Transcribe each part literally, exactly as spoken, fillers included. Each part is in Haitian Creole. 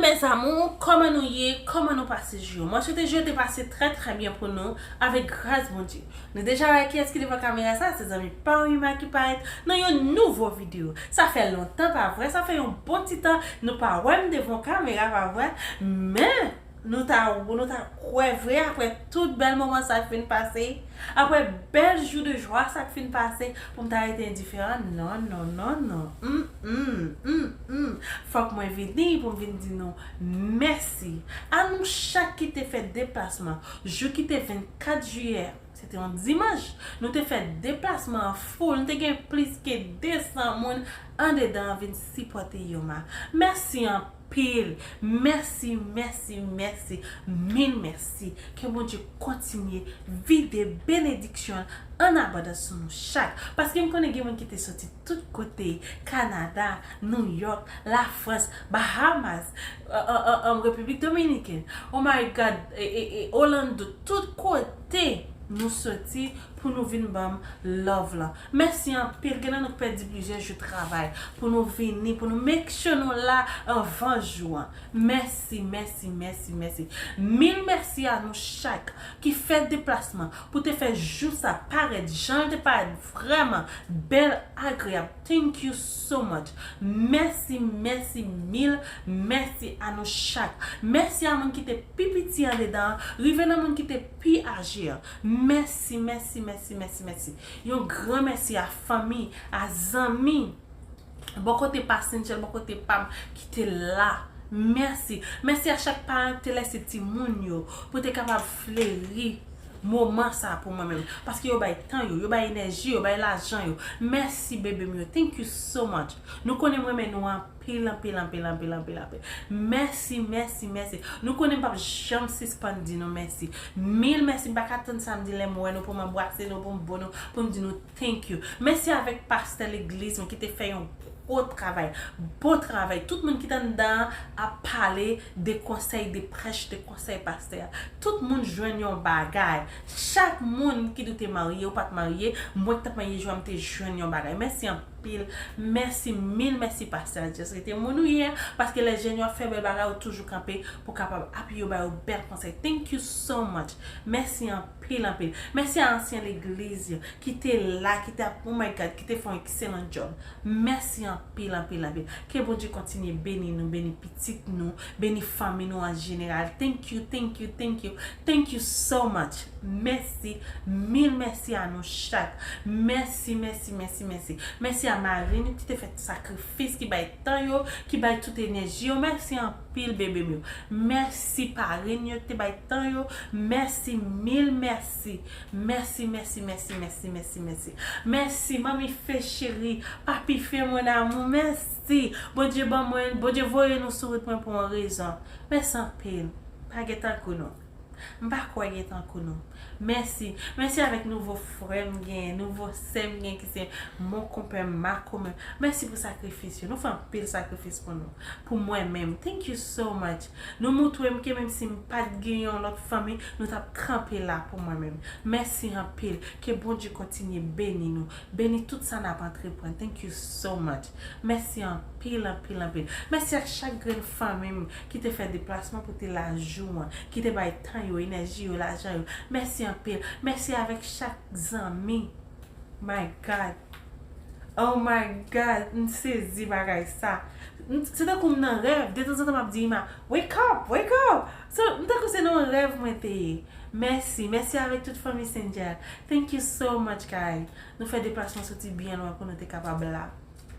Mes amours, kòman nou ye? Kòman nou pase jou yo? Mwen swete jou yo te pase trè trè byen pou nou, avèk gras Bondye. Nou deja wè kiyès ki devan kamera sa, se zanmi pa w Ima ki parèt nan yon nouvo videyo. Sa fè lontan, pa vre? Sa fè yon bon ti tan nou pa wè m devan kamera, pa vre? Men, nou ta, nou ta kwè vre, apre tout bèl moman sa k fin pase, apre bèl jou de jwa sa k fin pase, pou m ta rete endiferan? Non, non, non, non. Mm, mm, mm, mm. Fòk mwen vini pou m vin di nou mèsi. A nou chak ki te fè deplasman, jou ki te vennkat jiyè, se te yon dimanch, nou te fè deplasman an foul, nou te gen plis ke de san moun andedan an vin sipòte Yoma. Mèsi anpil. Mèsi, mèsi, mèsi. Mil mèsi. Ke Bondye kontinye vide benediksyon an abondans sou nou chak. Paske m konnen gen moun ki te soti tout kote, Kanada, New York, Lafrans, Bahamas, euh, euh, euh, euh, Repiblik Dominikèn, oh my God, e, e, e, Orlando, tout kote nou soti pou nou vin ban m love lan. Mèsi anpil. Gen nan nou k pèdi plizyè jou travay pou nou vini, pou nou make sure nou la anvan jou an. Mèsi, mèsi, mèsi, mèsi. Mil mèsi a nou chak ki fè deplasman pou te fè jou sa parèt jan l te parèt vrèman bèl, agreyab. Thank you so much. Mèsi, mèsi, mil mèsi a nou chak. Mèsi a moun ki te pi piti andedan an, rive nan moun ki te pi aje an. Mèsi, mèsi, mèsi, mèsi, mèsi. Yon gran mèsi a fanmi, a zanmi, bò kote pa Senchèl, bò kote pa m, ki te la. Mèsi. Mèsi a chak paran ki te lèse timoun yo pou te kapab fleri moman sa pou mwen menm. Paske yo bay tan yo, yo bay enèji yo, bay lajan yo. Mèsi, bebe m yo. Thank you so much. Nou konnen m renmen nou anpil, anpil, anpil, anpil, anpil, anpil. Mèsi, mèsi, mèsi. Nou konnen m p ap janm sispann di nou mèsi. Mil mèsi. M pa ka tann samdi lè m wè nou pou m anbrase nou, pou m bo nou, pou m di nou thank you. Mèsi avèk pastè legliz mwen ki te fè yon gwo travay, bon travay. Tout moun ki t anndan an ap pale de konsèy, de prèch, de konsèy pastè a. Tout moun jwenn yon bagay. Chak moun ki tou te marye ou pa t marye, mwen ki t ap marye jodi a, m te jwenn yon bagay. Mèsi anpil. Mèsi, mil mèsi, pastè. Just rete moun ou ye, paske lè jèn yo ap fè bèl bagay, ou toujou kanpe pou kapab apiye yo, ba yo bèl konsèy. Thank you so much. Mèsi anpil, anpil. Mèsi a ansyen legliz yo ki te la, ki te ap, oh my God, ki te fè yon ekselan job. Mèsi anpil, anpil, anpil. Ke Bondye kontinye beni nou, beni pitit nou, beni fanmi nou an jeneral. Thank you, thank you, thank you, thank you so much. Mèsi, mil mèsi a nou chak. Mèsi, mèsi, mèsi, mèsi. Mèsi a mari nou ki te fè sakrifis, ki bay tan yo, ki bay tout enèji yo. Mèsi anpil, bebe m yo. Mèsi parenn yo ki te bay tan yo. Mèsi, mil mèsi. Mèsi, mèsi, mèsi, mèsi, mèsi, mèsi. Mèsi, manmi Fe cheri, papi Fe mon amour, mèsi. Bondye ban mwen, Bondye voye nou sou wout mwen pou yon rezon. Mèsi anpil. Pa gen tankou nou. M pa kwè gen tankou nou. Mèsi. Mèsi avèk nouvo frè m gen, nouvo sè m gen ki se mon konpè, ma komè. Mèsi pou sakrifis yo. Nou fè anpil sakrifis pou nou. Pou mwen menm. Thank you so much. Nou moutre m ke menm si m pa t gen yon lòt fanmi, nou t ap kanpe la pou mwen menm. Mèsi anpil. Ke Bondye kontinye beni nou. Beni tout sa n ap antreprann. Thank you so much. Mèsi anpil, anpil, anpil. Mèsi ak chak grenn fanmi m ki te fè deplasman pou te la jou an, ki te bay tan yo, enèji yo, lajan yo. Mèsi anpil. Mèsi avèk chak zanmi. My God. Oh my God. M sezi bagay sa. M, se tankou m nan rèv. Detanzantan m ap di Ima, "Wake up, wake up." So, m tankou se nan yon rèv mwen te ye. Mèsi. Mèsi avèk tout fanmi Senjèl. Thank you so much, guys. Nou fè deplasman soti byen lwen pou nou te kapab la.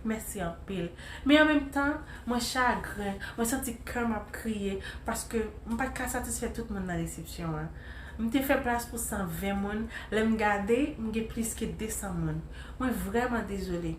Mèsi anpil. Men an menm tan, mwen chagren, mwen santi kè m ap kriye, paske m pa t ka satisfè tout moun nan resepsyon an. M te fè plas pou san ven moun, lè m gade, m gen plis ke de san moun. Mwen vrèman dezole.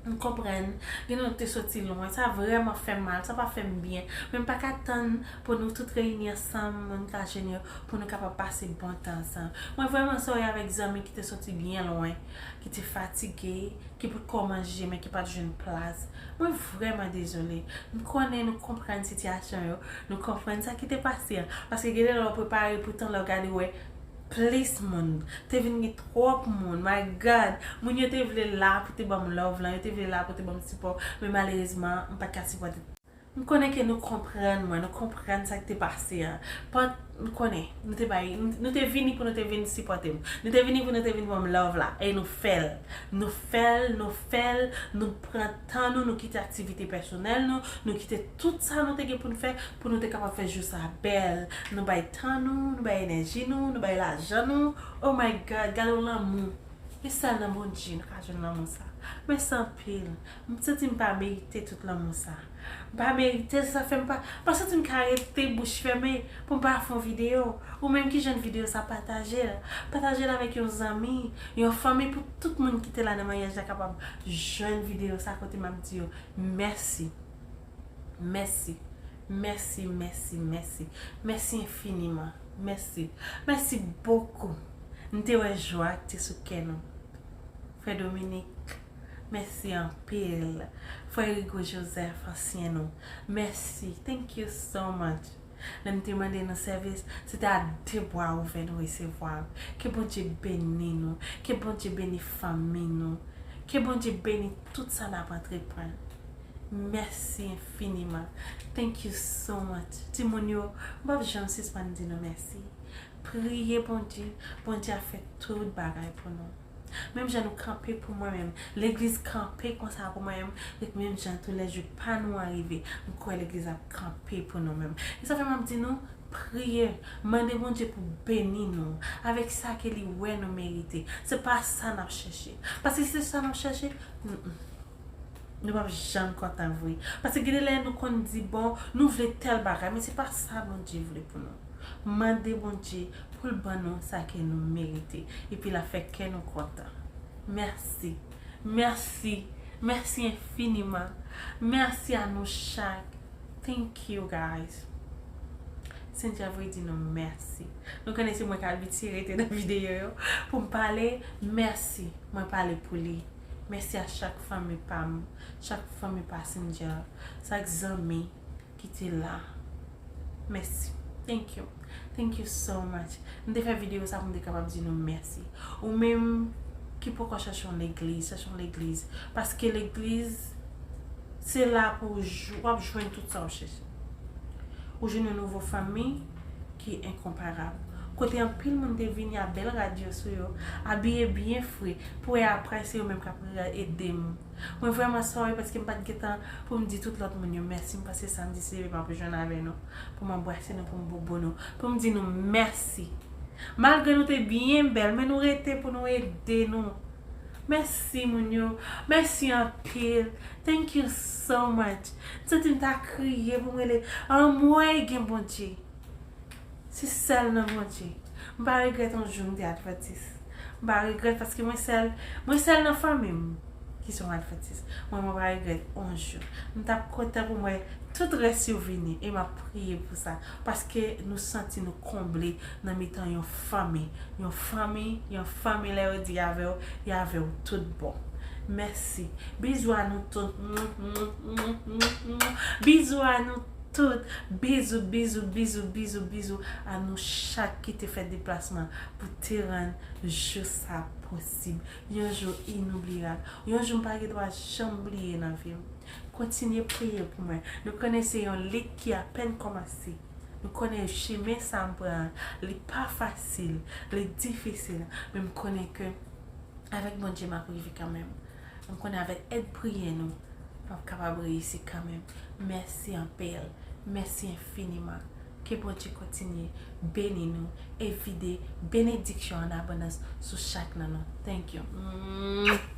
M konprann, gen nou te soti lwen, sa vrèman fè m mal, sa pa fè m byen. Men m pa ka tann pou nou tout reyini ansanm, moun ka jwenn yo, pou nou kapab pase bon tan ansanm. Mwen vrèman sòri avèk zanmi ki te soti byen lwen, ki te fatige, ki potko manje, men ki pa t jwenn plas. Mwen vrèman dezole. M konnen nou konprann sitiyasyon yo, nou konprann sa ki te pase an. Paske gen de lè w prepare pou tan, lè w gade, w wè plis moun. Te vin gen twòp moun. My God! Moun yo te vle la pou te ban m love lan, yo te vle la pou te ban m sipò, men malerezman, m pa t ka sipòte. M konnen ke nou konprann mwen, nou konprann sa k te pase a. But, m konnen, nou te bay, nou te vini pou nou te vin sipòte m. Nou te vini pou nou te vin ban m love la. E nou fè l. Nou fè l, nou fè l, nou pran tan nou, nou kite aktivite pèsonèl nou, nou kite tout sa nou te gen pou n fè, pou nou te kapab fè jou sa bèl. Nou bay tan nou, nou bay enèji nou, nou bay lajan nou. Oh my God, gade yon lanmou. E sèl nan Bondye nou ka jwenn lanmou sa. Mèsi anpil. M santi m pa merite tout lanmou sa. M pa merite, se sa fè m pa, m pa santi m ka rete bouch fèmen pou m pa fè yon videyo. Ou menm ki jwenn videyo sa, pataje l. Pataje l avèk yon zanmi, yon fanmi, pou tout moun ki te la nan maryaj la kapab jwenn videyo sa kote m ap di yo mèsi. Mèsi. Mèsi, mèsi, mèsi. Mèsi enfiniman. Mèsi. Mèsi bokou. M te wè jwa ki te sou kè nou. Frè Dominique, mèsi anpil. Frè Rigo Joseph, ansyen nou, mèsi. Thank you so much. Lè m te mande nou sèvis, se te a de bra ouvè nou resevwa. Ke Bondye beni nou. Ke Bondye beni fanmi nou. Ke Bondye beni tout sa n ap antreprann. Mèsi enfiniman. Thank you so much. Timoun yo, m p ap janm sispann di nou mèsi. Priye Bondye, Bondye ap fè tout bagay pou nou. Menm jan nou kanpe pou mwen menm, legliz kanpe konsa pou mwen menm, menm jan tou lè jou pa nou an rive, m kwè legliz ap kanpe pou nou menm. E sa fè m ap di nou, priye, mande Bondye pou beni nou avèk sa ke li wè nou merite. Se pa sa n ap chèche. Paske si se sa n ap chèche, mm, mm, nou p ap janm kontan vre. Paske gen de lè nou konn di, bon, nou vle tèl bagay, men se pa sa Bondye vle pou nou. Mande Bondye pou l ban nou sa ke nou merite, epi l ap fè kè nou kontan. Mèsi. Mèsi. Mèsi enfiniman. Mèsi a nou chak. Thank you, guys. Cynthia vle di nou mèsi. Nou konnen se mwen k abitye rete nan videyo yo pou m pale. Mèsi. Mwen pale pou li. Mèsi a chak fanmi pa m, chak fanmi pa Cynthia, chak zanmi ki te la. Mèsi. Thank you. Thank you so much. M te fè videyo sa pou m te kapab di nou mèsi. Ou menm ki poko chèche yon legliz, chèche yon legliz. Paske legliz, se la pou w jw-, w ap jwenn tout sa w chèche. Ou jwenn yon nouvo fanmi ki enkonparab. Kote anpil moun te vini a bèl rad yo sou yo, abiye byen fre, pou wè apre se yo menm k ap ede m. Mwen vrèman sorry paske m pa t gentan pou m di tout lòt moun yo mèsi, m panse samdi se demen m ap jwenn avè nou, pou m anbrase nou, pou m bobo nou, pou m di nou mèsi. Malgre nou te byen bèl, men nou rete pou nou ede nou. Mèsi moun yo, mèsi anpil. Thank you so much. M santi m ta kriye pou m rele, anmwey gen Bondye. Se sèl nan Bondye. M pa regrèt yon jou m te advantis. M pa regrèt paske mwen sèl, mwen sèl nan fanmi m ki se yon advantis. Mwen, mwen pa regrèt yon jou. M t ap kontan pou m wè tout rès yo vini e m ap priye pou sa. Paske nou santi nou konble nan mitan yon fanmi. Yon fanmi, yon fanmi lè yo di y avè w, y avè w tout bon. Mèsi. Bizou a nou tout. Bizou a nou tout. Bizou, bizou, bizou, bizou, bizou a nou chak ki te fè deplasman pou te rann jou sa posib. Yon jou inoubliyab. Yon jou m pa gen dwa janm bliye nan vi m. Kontinye priye pou mwen. Nou konnen se yon lit ki apèn kòmanse. Nou konnen chemen sa m pran an, li pa fasil, li difisil. Men m konnen ke avèk Bondye m ap rive kanmenm. M konnen avèk èd priyè nou, m ap kapab reyisi kanmenm. Mèsi anpil. Mèsi enfiniman. Ke Bondye kontinye beni nou e vide benediksyon an abondans sou chak nan nou. Thank you.